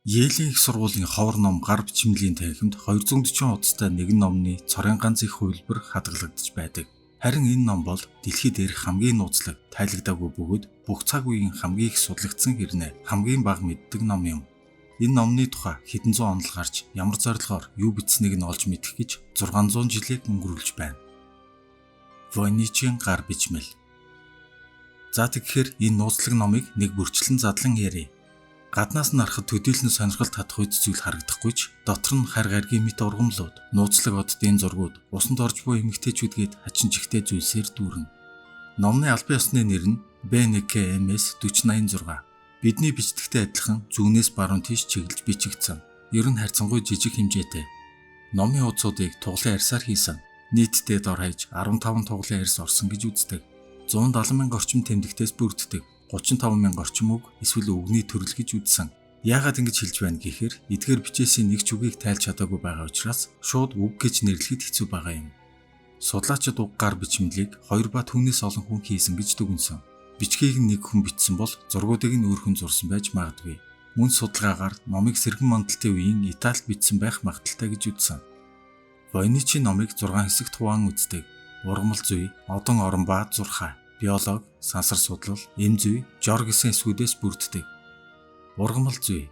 Йелийн их сургуулийн ховор ном гар бичмэлийн танхимд 240 хуудастай нэгэн номны цорын ганц их хувилбар хадгалагдаж байдаг. Харин энэ ном бол дэлхий дээрх хамгийн нууцлаг, тайлагдаагүй бөгөөд бүх цаг үеийн хамгийн их судлагдсан хэрнээ хамгийн бага мэддэг ном юм. Энэ номны тухай хэдэн зуун онол гарч ямар зорилгоор юу бичсэнийг нь олж мэдэх гэж 600 жилийг өнгөрүүлж байна. Войничийн гар бичмэл. За, тэгэхээр энэ нууцлаг номыг нэг бүрчлэн задлан ярья. Гаднаас нь харахад төдийлөн сонирхол татах үйл зүйл харагдахгүй ч дотор нь хар гаргийн мэт ургамлууд, нууцлаг оддын зургууд, усанд орж буй эмэгтэйчүүдгээд хачин чихтэй зүйлсээр дүүрнэ. Номны албан ёсны нэр нь B1KMS 4086. Бидний бичдэгтэй адилхан зүүнээс баруун тийш чиглэж бичигдсэн. Ер нь харьцангуй жижиг хэмжээтэй. Номын хуудсуудыг тугалын арьсаар хийсэн. Нийтдээ дор хаяж 15 тугалын арьс орсон гэж үздэг. 170 мянга орчим тэмдэгтээс бүрддэг. 35 мянга орчим үг эсвэл үгний төрөл гэж үзсэн. Яагаад ингэж хэлж байна гэхээр эдгээр бичээсийн нэг ч үгийг тайлж чадаагүй байгаа учраас шууд үг гэж нэрлэхэд хэцүү байгаа юм. Судлаачид уг гар бичмэлийг хоёр ба түүнээс олон хүн хийсэн гэж дүгнэсэн. Бичгийг нь нэг хүн бичсэн бол зургуудыг нь өөр хүн зурсан байж магадгүй. Мөн судалгаагаар номыг сэргэн мандалтын үеийн Италид бичсэн байх магадлалтай гэж үзсэн. Войничийн номыг 6 хэсэгт хуваан үздэг. Ургамал зүй, одон орон ба зурхай, биологи, сансар судлал, эм зүй, жор гэсэн хэсгүүдээс бүрддэг. Ургамал зүй.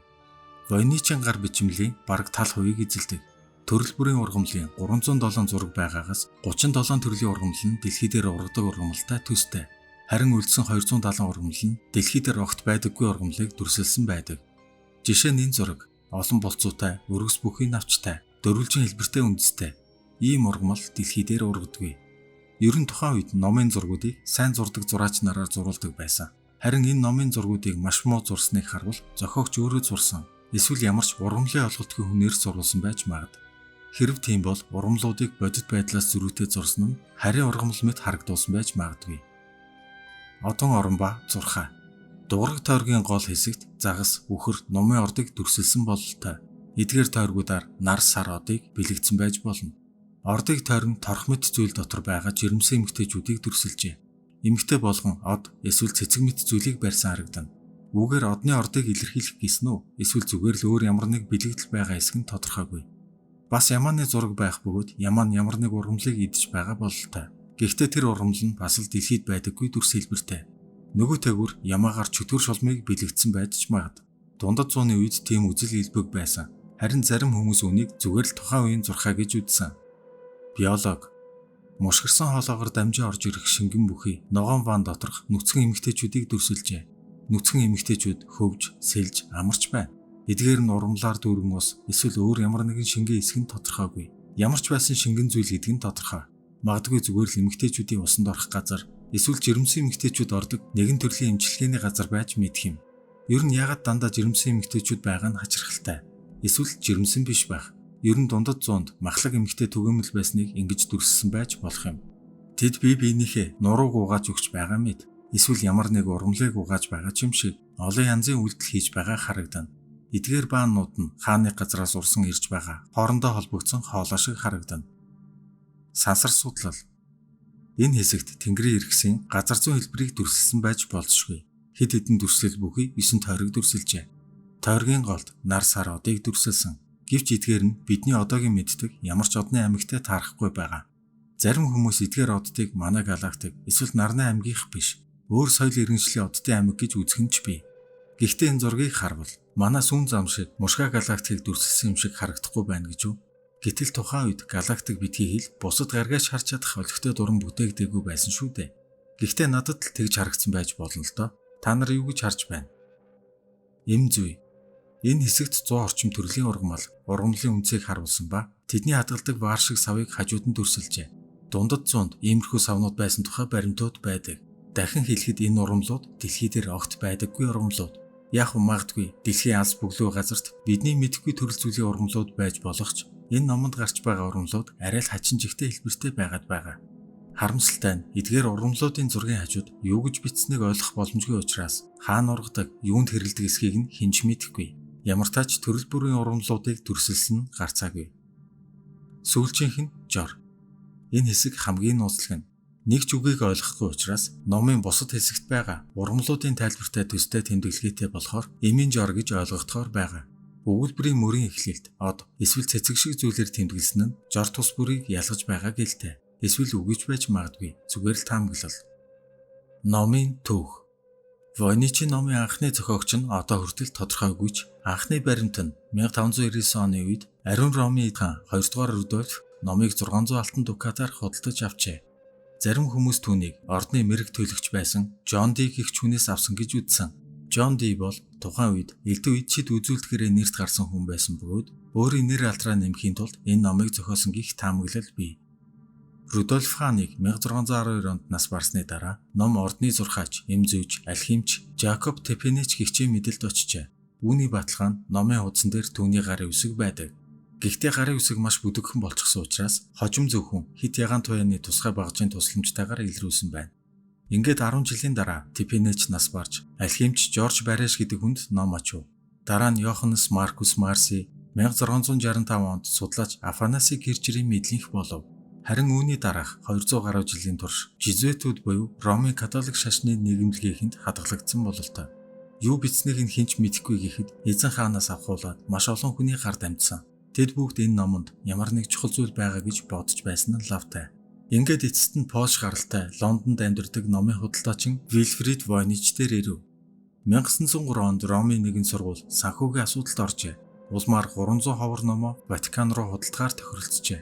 Войничийн гар бичмэлийн бараг тал хувийг эзэлдэг. Төрөл бүрийн ургамлын 307 зураг байгаагаас 37 төрлийн ургамал нь дэлхий дээр ургадаг ургамалтай төстэй. Харин үлдсэн 270 ургамал нь дэлхий дээр огт байдаггүй ургамлыг дүрсэлсэн байдаг. Жишээ нь, энэ зураг олон болцоотой, өргөс бүхий навчтай, дөрвөлжин хэлбэртэй үндэстэй. Ийм ургамал дэлхий дээр ургадаггүй. Ер нь тухайн үед номын зургуудыг сайн зурдаг зураач нараар зурулдаг байсан. Харин энэ номын зургуудыг маш муу зурсныг харвал зохиогч өөрөө зурсан, эсвэл ямар ч ургамлын ойлголтгүй хүнээр зурулсан байж магад. Хэрэв тийм бол ургамлуудыг бодит байдлаас зөрүүтэй зурсан нь харийн ургамал мэт харагдуулсан байж магадгүй. Одон орон ба зурхай. Дуграг тойргийн гол хэсэгт загас, үхэр, нумын ордыг дүрсэлсэн бололтой. Эдгээр тойргуудаар нар, сар одыг бэлэгдсэн байж болно. Ордыг тойрон торох мэт зүйл дотор байгаа жирэмсэн эмэгтэйчүүдийг дүрсэлжээ. Эмэгтэй болгон од эсвэл цэцэг мэт зүйлийг барьсан харагдана. Үүгээр одны ордыг илэрхийлэх гэсэн үү? Эсвэл зүгээр л өөр ямар нэг бэлэгдэл байгаа хэсэг нь тодорхойгүй. Бас ямааны зураг байх бөгөөд ямаа нь ямар нэг ургамлыг идэж байгаа бололтой. Гэхдээ тэр ургамал нь бас л дэлхийд байдаггүй дүрс хэлбэртэй. Нөгөө тэгүр ямаагаар чөтгөр шулмыг бэлэгдсэн байж ч магад. Дундад зууны үед тийм үзэл илбэг байсан. Харин зарим хүмүүс үүнийг зүгээр л тухайн үеийн зурхай гэж үзсэн. Биологи. Мушгирсан хоолоогоор дамжин орж ирэх шингэн бүхий ногоон ван доторх нүцгэн эмэгтэйчүүдийг дүрсэлжээ. Нүцгэн эмэгтэйчүүд хөвж, сэлж, амарч байна. Эдгээр нь ургамлаар дүүрэн ус эсвэл өөр ямар нэгэн шингэн эсэх нь тодорхойгүй. Ямар ч байсан шингэн зүйл гэдэг нь тодорхой. Магадгүй зүгээр л эмэгтэйчүүдийн усанд орох газар эсвэл жирэмсэн эмэгтэйчүүд ордог нэгэн төрлийн эмчилгээний газар байж мэдэх юм. Ер нь яагаад дандаа жирэмсэн эмэгтэйчүүд байгаа нь хачирхалтай. Эсвэл жирэмсэн биш байх. Ер нь дундад зуунд махлаг эмэгтэй түгээмэл байсныг ингэж дүрсэлсэн байж болох юм. Тэд бие биенийхээ нурууг угааж өгч байгаа мэт эсвэл ямар нэг ургамлыг угааж байгаа ч юм шиг олон янзын үйлдэл хийж байгаа харагдана. Эдгээр баанууд нь хааны газраас урсан ирж байгаа хоорондоо холбогдсон хоолой шиг харагдана. Сансар судлал. Энэ хэсэгт Тэнгэрийн эргэсийн газар зүйн хэлбэрийг дүрсэлсэн байж болзошгүй. Хэд хэдэн дүрслэл бүхий 9 тойрог дүрсэлжээ. Тойргийн голд нар, сар одыг дүрсэлсэн. Гэвч эдгээр нь бидний одоогийн мэддэг ямар ч одны аймагтай таарахгүй байгаа. Зарим хүмүүс эдгээр оддыг манай галактик эсвэл нарны аймгийнх биш, өөр соёл иргэншлийн оддын аймаг гэж үзэх нь ч бий. Гэхдээ энэ зургийг харвал манай сүүн зам шиг мушгаа галактикийг дүрсэлсэн юм шиг харагдахгүй байна гэж үү? Гэтэл тухайн үед галактик битгий хэл, бусад гаргаач харж чадах олигтой дуран бүтээгдээгүй байсан шүү дээ. Гэхдээ надад л тэгж харагдсан байж болно л доо. Та нар юу гэж харж байна? Эм зүй. Энэ хэсэгт 100 орчим төрлийн ургамал, ургамлын үндсийг харуулсан ба тэдний хадгалдаг ваар шиг савыг хажууд нь дүрсэлжээ. Дундад зуунд иймэрхүү савнууд байсан тухай баримтууд байдаг. Дахин хэлэхэд энэ ургамлууд дэлхий дээр огт байдаггүй ургамлууд. Яг магадгүй дэлхийн алс бөглөө газарт бидний мэдэхгүй төрөл зүйлийн ургамлууд байж болох ч энэ номонд гарч байгаа ургамлууд арай л хачин жигтэй хэлбэртэй байгаад байгаа. Харамсалтай нь эдгээр ургамлуудын зургийн хажууд юу гэж бичсэнийг ойлгох боломжгүй учраас хаана ургадаг, юунд хэрэглэдэг эсхийг нь хэн ч мэдэхгүй. Ямар тач төрөл бүрийн ургамлуудыг дүрсэлсэн нь гарцаагүй. Сүүлчийнх нь жор. Энэ хэсэг хамгийн нууцлаг нь. Нэг ч үгийг ойлгохгүй учраас номын бусад хэсэгт байгаа ургамлуудын тайлбартай төстэй тэмдэглэгээтэй болохоор эмийн жор гэж ойлгогдохоор байгаа. Өгүүлбэрийн мөрийн эхлэлд од эсвэл цэцэг шиг зүйлээр тэмдэглэсэн нь жор тус бүрийг ялгаж байгаа гэлтэй. Эсвэл үгүйч байж магадгүй. Зүгээр л таамаглал. Номын түүх. Войничийн номын анхны зохиогч нь одоо хүртэл тодорхойгүй ч анхны баримт нь 1599 оны үед Ариун Ромын хаан 2 дугаар Рудольф номыг 600 алтан дукатаар худалдаж авчээ. Зарим хүмүүс түүнийг ордны мэрэг төлөгч байсан Джон Ди гэх хүнээс авсан гэж үзсэн. Джон Ди бол тухайн үед элдв эдчид үзүүлдэхээрээ нэрт гарсан хүн байсан бөгөөд өөрийн нэр алдраа нэмэхийн тулд энэ номыг зохиосон гэх таамаглал бий. Рудольф хааныг 1612 онд нас барсны дараа ном ордны зурхаач, эм зүйч, алхимч Жакоб Тепенеч гэгчийн мэдэлд очжээ. Үүний баталгаа нь номын хуудсан дээр түүний гарын үсэг байдаг. Гэхдээ гарын үсэг маш бүдэгхэн болчихсон учраас хожим зөвхөн хит ягаан туяаны тусгай багжийн тусламжтайгаар илрүүлсэн байна. Ингээд 10 жилийн дараа Тепенеч нас барж, алхимч Жорж Бареш гэдэг хүнд ном очив. Дараа нь Йоханнес Маркус Марси 1665 онд судлаач Афанаси Кирчерийн мэдлэнх болов. Харин үүний дараах 200 гаруй жилийн турш Жезуитүүд буюу Ромын католик шашны нийгэмлэгээхэнд хадгалагдсан бололтой. Юу бичснийг нь хэн ч мэдэхгүй гэхэд эзэн хаанаас авахуулаад маш олон хүний гар дамжсан. Тэд бүгд энэ номонд ямар нэг чухал зүйл байгаа гэж бодож байсан нь лавтай. Ингээд эцэст нь Польш гаралтай Лондонд амьдардаг номын худалдаачин Вилфрид Войнич дээр ирэв. 1903 онд Ромын нэгэн сургууль санхүүгийн асуудалд оржээ. Улмаар 300 ховор номоо Ватикан руу худалдахаар тохиролцжээ.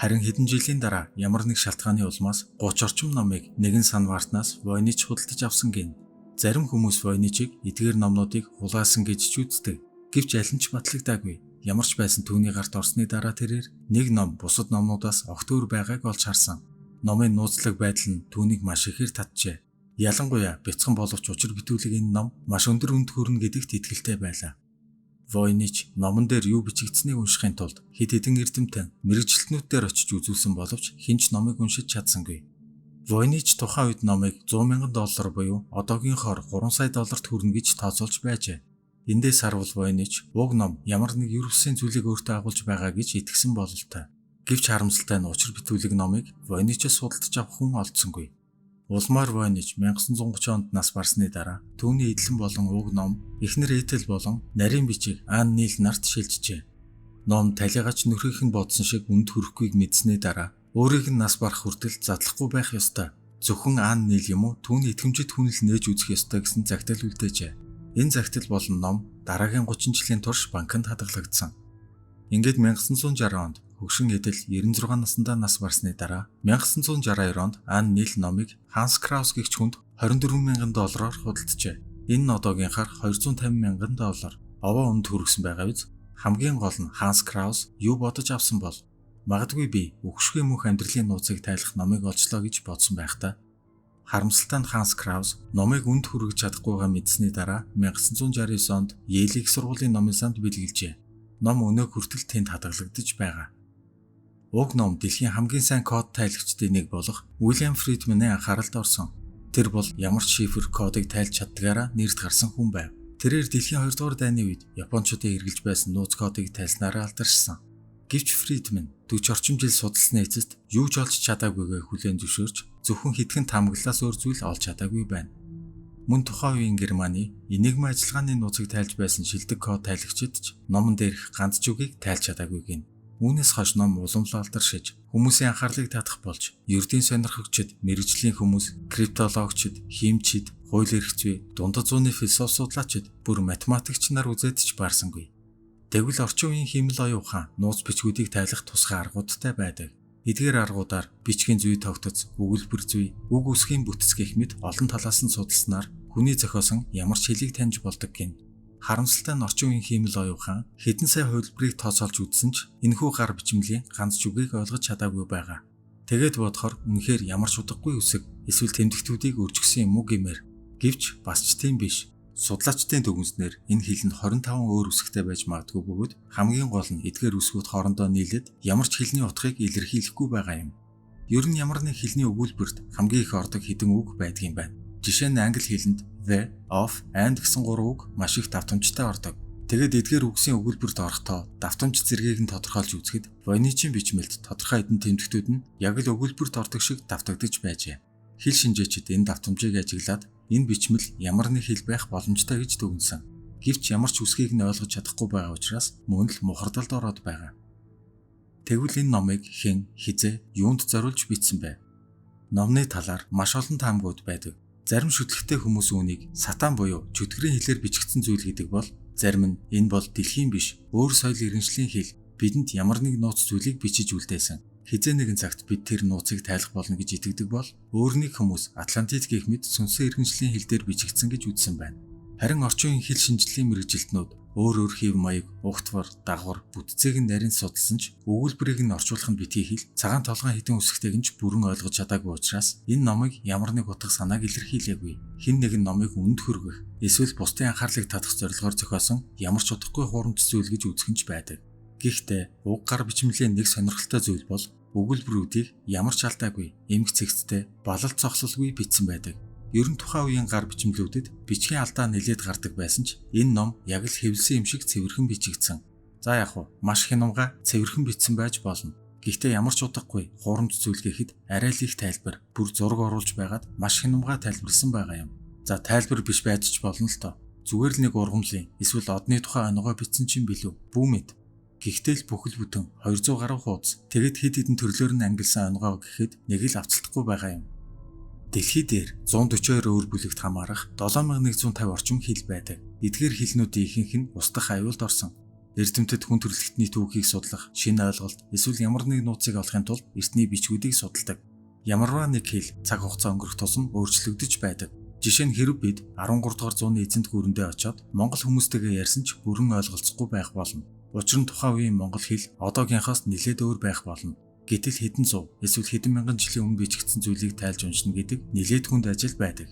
Харин хэдэн жилийн дараа ямар нэг шалтгааны улмаас 30 орчим номыг нэгэн санваартнаас Войнич худалдаж авсан гин. Зарим хүмүүс Войничийг эдгээр номнуудыг хулгайлсан гэж ч үздэг. Гэвч аль нь ч батлагдаагүй. Ямар ч байсан түүний гарт орсны дараа тэрээр нэг ном бусад номнуудаас огт өөр байгааг олж харсан. Номын нууцлаг байдал нь түүнийг маш ихээр татжээ. Ялангуяа бяцхан боловч учир битүүлэг энэ ном маш өндөр үнд хүрнэ гэдэгт итгэлтэй байлаа. Войнич номон дээр юу бичигдсэнийг уншихын тулд хэд хэдэн эрдэмтэн мэргэжилтнүүд дээр очиж үзүүлсэн боловч хэн ч номыг уншиж чадсангүй. Войнич тухайн үед номыг 100 мянган доллар буюу одоогийнхоор 3 сая долларт хүрнэ гэж тооцоолж байжээ. Эндээс харвал Войнич уг ном ямар нэг ер бусын зүйлийг өөртөө агуулж байгаа гэж итгэсэн бололтой. Гэвч харамсалтай нь учир битүүлэг номыг Войничээс худалдаж авах хүн олдсонгүй. Улмаар Войнич 1930 онд нас барсны дараа түүний эдлэн болон уг ном эхнэр Этел болон нарийн бичиг Ан Нил нарт шилжжээ. Ном талигач нөхрийнх нь бодсон шиг үнд хүрэхгүйг мэдсэний дараа өөрийг нь нас барах хүртэл задлахгүй байх ёстой. Зөвхөн Ан Нил юм уу түүний итгэмжит хүн л нээж үзэх ёстой гэсэн загтал үлдээжээ. Энэ загтал болон ном дараагийн 30 жилийн турш банкнд хадгалагдсан. Ингээд 1960 онд хөгшин Эдел 96 наснда нас барсны дараа 1962 онд Ан Нил номыг Ханс Краус гэгч хүнд 24 мянган доллараар худалджээ. Энэ нь одоогийнхаар 250 мянган доллар. Овоо үнд хүргэсэн байгаа биз? Хамгийн гол нь Ханс Краус юу бодож авсан бол магадгүй би үхшгүй мөх амьдралын нууцыг тайлах номыг олчлоо гэж бодсон байх та. Харамсалтай нь Ханс Краус номыг үнд хүргэж чадахгүйгээ мэдсэний дараа 1969 онд Йейл их сургуулийн номын санд бэлгэлжээ. Ном өнөөг хүртэл тэнд хадгалагдаж байгаа. Уг ном дэлхийн хамгийн сайн код тайлагчдын нэг болох Уильям Фридманы анхааралд орсон. Тэр бол ямар ч шифр кодыг тайлж чаддгаараа нэрт гарсан хүн байв. Тэрээр дэлхийн 2 дугаар дайны үед Япончуудын хэрэглэж байсан нууц кодыг тайлснараа алдаршсан. Гэвч Фридман 40 орчим жил судалсны эцэст юу ч олж чадаагүйгээ хүлээн зөвшөөрч зөвхөн хэдхэн таамаглалаас өөр зүйл олж чадаагүй байна. Мөн тухайн үеийн Германы Энигма ажиллагааны нууцыг тайлж байсан шилдэг код тайлагчид ч номон дээрх ганц ч үгийг тайлж чадаагүй гин. Үүнээс хойш ном уламжлал алдаршиж, хүмүүсийн анхаарлыг татах болж, ердийн сонирхогчид, мэргэжлийн хүмүүс, криптологчид, химчид, хууль эрх зүй, дундад зууны философи судлаачид, бүр математикч нар үзээд ч барсангүй. Тэгвэл орчин үеийн хиймэл оюун ухаан нууц бичгүүдийг тайлах тусгай аргуудтай байдаг. Эдгээр аргуудаар бичгийн зүй тогтоц, өгүүлбэр зүй, үг үсгийн бүтэц гэх мэт олон талаас нь судалснаар хүний зохиосон ямар ч хэлийг таньж болдог гин. Харамсалтай нь орчин үеийн хиймэл оюун ухаан хэдэн сая хувилбарыг тооцоолж үзсэн ч энэхүү гар бичмэлийн ганц ч үгийг ойлгож чадаагүй байгаа. Тэгээд бодохоор үнэхээр ямар ч утгагүй үсэг эсвэл тэмдэгтүүдийг өржгсөн юм уу гэмээр. Гэвч бас ч тийм биш. Судлаачдын дүгнснээр энэ хэл нь 25 өөр үсгтэй байж магадгүй бөгөөд хамгийн гол нь эдгээр үсгүүд хоорондоо нийлээд ямар ч хэлний утгыг илэрхийлэхгүй байгаа юм. Ер нь ямар нэг хэлний өгүүлбэрт хамгийн их ордог хэдэн үг байдаг юм байна. Жишээ нь англи хэлэнд the, of, and гэсэн гурван үг маш их давтамжтай ордог. Тэгээд эдгээр үгсийн өгүүлбэрт орохдоо давтамж зэргийг нь тодорхойлж үзэхэд Войничийн бичмэлд тодорхой хэдэн тэмдэгтүүд нь яг л өгүүлбэрт ордог шиг давтагдаж байжээ. Хэл шинжээчид энэ давтамжийг ажиглаад энэ бичмэл ямар нэг хэл байх боломжтой гэж дүгнсэн. Гэвч ямар ч үсгийг нь ойлгож чадахгүй байгаа учраас мөн л мухардалд ороод байгаа. Тэгвэл энэ номыг хэн, хизээ, юунд зориулж бичсэн бэ? Номны талаар маш олон таамгууд байдаг. Зарим шүтлэгтэй хүмүүс үүнийг сатан буюу чөтгөрийн хэлээр бичигдсэн зүйл гэдэг бол зарим нь энэ бол дэлхийн биш, өөр соёл иргэншлийн хэл, бидэнд ямар нэг нууц зүйлийг бичиж үлдээсэн. Хизээ нэгэн цагт бид тэр нууцыг тайлах болно гэж итгэдэг бол өөр нэг хүмүүс Атлантид гэх мэт сүнсэн иргэншлийн хэл дээр бичигдсэн гэж үзсэн байна. Харин орчин үеийн хэл шинжилгээний мэргэжилтнүүд өөр өөр хэв маяг, угтвар, дагавар, бүтцийг нь нарийн судалсан ч өгүүлбэрийг нь орчуулах нь битгий хэл цагаан толгойн хэдэн үсгтэйг нь ч бүрэн ойлгож чадаагүй учраас энэ номыг ямар нэг утга санааг илэрхийлээгүй. Хэн нэгэн номыг үнэнд хүргэх, эсвэл бусдын анхаарлыг татах зорилгоор зохиосон ямар ч утгагүй хуурамч зүйл гэж үзэх нь ч байдаг. Гэхдээ уг гар бичмэлийн нэг сонирхолтой зүйл бол өгүүлбэрүүдийг ямар ч алдаагүй, эмх цэгцтэй, балалт цохлолгүй бичсэн байдаг. Ер нь тухайн үеийн гар бичмлүүдэд бичгийн алдаа нэлээд гардаг байсан ч энэ ном яг л хэвлэсэн юм шиг цэвэрхэн бичигдсэн. За яг уу маш хянамга цэвэрхэн бичсэн байж болно. Гэхдээ ямар ч утгагүй хуурамч зүйл гэхэд арай л их тайлбар, бүр зураг оруулж байгаад маш хянамга тайлбарласан байгаа юм. За тайлбар биш байж ч болно л тоо. Зүгээр л нэг ургамлын эсвэл одны тухай онгой бичсэн чинь билүү? Бүү мэд. Гэхдээ л бүхэл бүтэн 200 гаруй хуудас тэгэд хэд хэдэн төрлөөр нь ангилсан онгой гэхэд нэг л авцалтахгүй байгаа юм. Дэлхий дээр 142 өөр бүлэгт хамаарах 7150 орчим хэл байдаг. Эдгээр хэлнүүдийн ихэнх нь устдах аюулд орсон. Эрдэмтэд хүн төрөлхтний түүхийг судлах, шинэ ойлголт эсвэл ямар нэг нууцыг олохын тулд эртний бичгүүдийг судалдаг. Ямарваа нэг хэл цаг хугацаа өнгөрөх тусам өөрчлөгдөж байдаг. Жишээ нь хэрв бид 13 дугаар зууны эзэнт гүрэндээ очиод монгол хүмүүстэйгээ ярьсан ч бүрэн ойлголцохгүй байх болно. Учир нь тухайн үеийн монгол хэл одоогийнхоос нэлээд өөр байх болно. Гэтэл хэдэн зуун эсвэл хэдэн мянган жилийн өмнө бичигдсэн зүйлийг тайлж уншина гэдэг нэлээд хүнд ажил байдаг.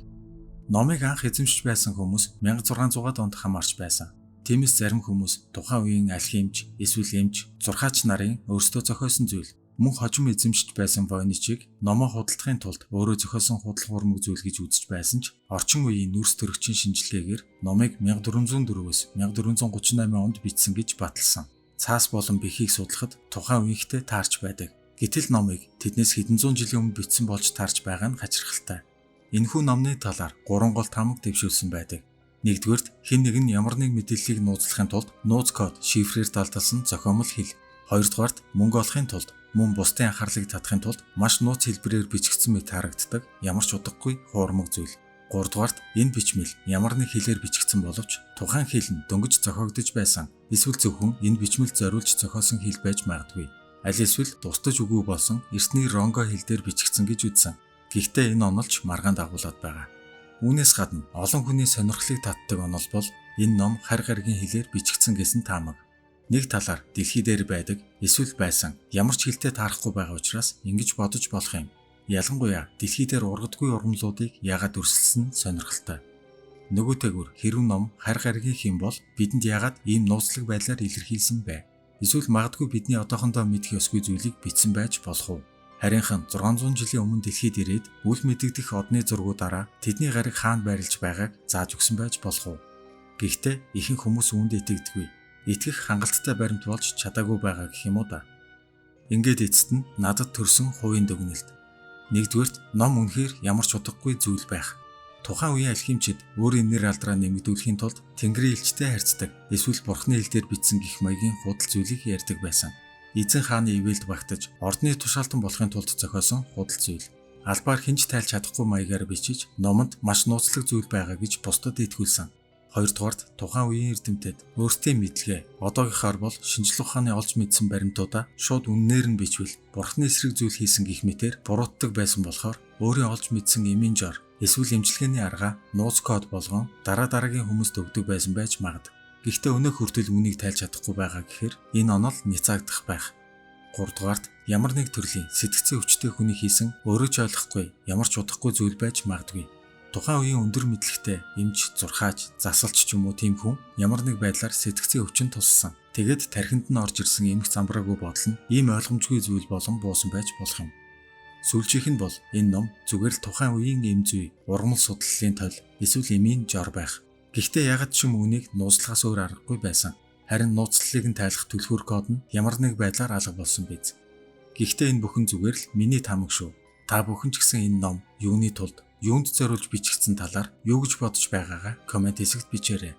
Номыг анх эзэмшиж байсан хүмүүс 1600-аад онд хамаарч байсан. Тиймээс зарим хүмүүс тухайн үеийн алхимч, эсвэл эмч, зурхаач нарын өөрсдөө зохиосон зүйл, мөн хожим эзэмшиж байсан Войничийг номоо худалдахын тулд өөрөө зохиосон худал хуурмаг зүйл гэж үзэж байсан ч орчин үеийн нүрс төрөгчийн шинжилгээгээр номыг 1404-өөс 1438 онд бичсэн гэж баталсан. Цаас болон бэхийг судлахад тухайн үеийнхтэй таарч байдаг. Гэтэл номыг тэднээс хэдэн зуун жилийн өмнө бичсэн болж таарч байгаа нь хачирхалтай. Энэхүү номны талаар 3 гол таамаг дэвшүүлсэн байдаг. Нэгдүгээрт хэн нэг нь ямар нэг мэдээллийг нууцлахын тулд нууц код шифрээр далдалсан зохиомл хэл. Хоёрдугаарт мөнгө олохын тулд мөн бусдын анхаарлыг татахын тулд маш нууц хэлбэрээр бичигдсэн мэт харагддаг ямар ч утгагүй хуурмаг зүйл. Гуравдугаарт энэ бичмэл ямар нэг хэлээр бичигдсэн боловч тухайн хэл нь дөнгөж зохиогдож байсан. Эсвэл зөвхөн энэ бичмэлд зориулж зохиосон хэл байж магадгүй. Аль эсвэл тусдаж үгүй болсон эртний ронго хэл дээр бичигдсэн гэж үзсэн. Гэхдээ энэ онолч маргаан дагуулад байгаа. Үүнээс гадна олон хүний сонирхлыг татдаг онол бол энэ ном харь гаригийн хэлээр бичигдсэн гэсэн таамаг. Нэг талаар дэлхий дээр байдаг эсвэл байсан ямар ч хэлтэй таарахгүй байгаа учраас ингэж бодож болох юм. Ялангуяа дэлхий дээр ургадгүй ургамлуудыг яагаад өрсөлсөн нь сонирхолтой. Нөгөөтэйгүр хэрв ном харь гаригийн хэм бол бидэнд яагаад ийм нууцлаг байдлаар илэрхийлсэн бэ? Эсвэл магадгүй бидний одоохондоо мэдэх ёсгүй зүйлийг бичсэн байж болох уу? Харинхан 600 жилийн өмнө дэлхийд ирээд үл мэдэгдэх одны зургуудаараа тэдний гариг хаана байрлаж байгааг зааж өгсөн байж болох уу? Гэхдээ ихэнх хүмүүс үүнд итгэдэггүй. Итгэх хангалттай баримт болж чадаагүй байгаа гэх юм уу да. Ингээд эцэст нь надад төрсэн хувийн дүгнэлт. Нэгдүгээрт ном үнэхээр ямар ч утгагүй зүйл байх. Тухайн үеийн алхимчид өөрийн нэр алдраа нэмэгдүүлэхийн тулд Тэнгэрийн элчтэй харьцдаг эсвэл бурхны хэл дээр бичсэн гэх маягийн худал зүйлийг ярьдаг байсан. Эзэн хааны ивэлд багтаж ордны тушаалтан болохын тулд зохиосон худал зүйл. Албаар хэн ч тайлж чадахгүй маягаар бичиж номонд маш нууцлаг зүйл байгаа гэж бусдад итгүүлсэн. Хоёрдугаарт тухайн үеийн эрдэмтэд өөрсдийн мэдлэгээ одоогийнхоор бол шинжлэх ухааны олж мэдсэн баримтуудаа шууд үннээр нь бичвэл бурхны эсрэг зүйл хийсэн гэх мэтээр буруутдаг байсан болохоор өөрийн олж мэдсэн эмийн жор эсвэл эмчилгээний аргаа нууц код болгон дараа дараагийн хүмүүст өгдөг байсан байж магад. Гэхдээ өнөөх хүртэл үүнийг тайлж чадахгүй байгаа гэхээр энэ онол няцаагдах байх. Гуравдугаарт ямар нэг төрлийн сэтгцэн өвчтэй хүний хийсэн өөрөө ч ойлгохгүй ямар ч удахгүй зүйл байж магадгүй. Тухайн үеийн өндөр мэдлэгтэй эмч, зурхаач, засалч ч юм уу тийм хүн ямар нэг байдлаар сэтгцэн өвчин туссан. Тэгээд тархинд нь орж ирсэн эмх замбраагүй бодол нь ийм ойлгомжгүй зүйл болон буусан байж болох юм. Сүүлчийнх нь бол энэ ном зүгээр л тухайн үеийн эм зүй, ургамал судлалын тол эсвэл эмийн жор байх. Гэхдээ ягаад ч юм үүнийг нууцлахаас өөр аргагүй байсан. Харин нууцлалыг нь тайлах түлхүүр код нь ямар нэг байдлаар алга болсон биз. Гэхдээ энэ бүхэн зүгээр л миний таамаг шүү. Та бүхэн ч гэсэн энэ ном юуны тулд юунд зориулж бичигдсэн талаар юу гэж бодож байгаагаа коммент хэсэгт бичээрэй.